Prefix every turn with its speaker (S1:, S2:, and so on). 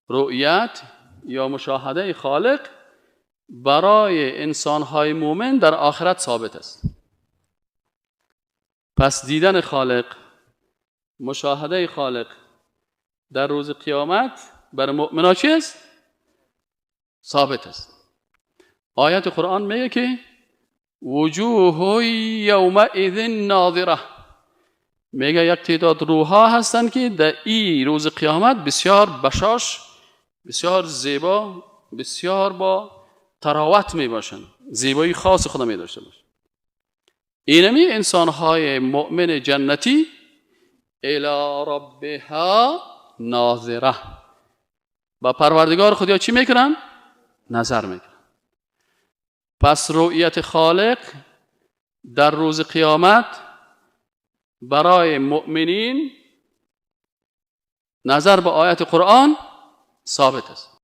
S1: رؤیت یا مشاهده خالق برای انسانهای مؤمن در آخرت ثابت است. پس دیدن خالق، مشاهده خالق در روز قیامت بر مؤمنا چی است؟ ثابت است. آیت قرآن میگه که وجوه یومئذ ناظره. میگه یک تعداد روح‌ها هستند که در این روز قیامت بسیار بشاش، بسیار زیبا، بسیار با طراوت می باشند، زیبایی خاص خود می داشته باشند. اینمی انسانهای مؤمن جنتی الی ربها ناظره، با پروردگار خود یا چی میکنن؟ نظر میکنن. پس رؤیت خالق در روز قیامت برای مؤمنین نظر به آیت قرآن ثابت است.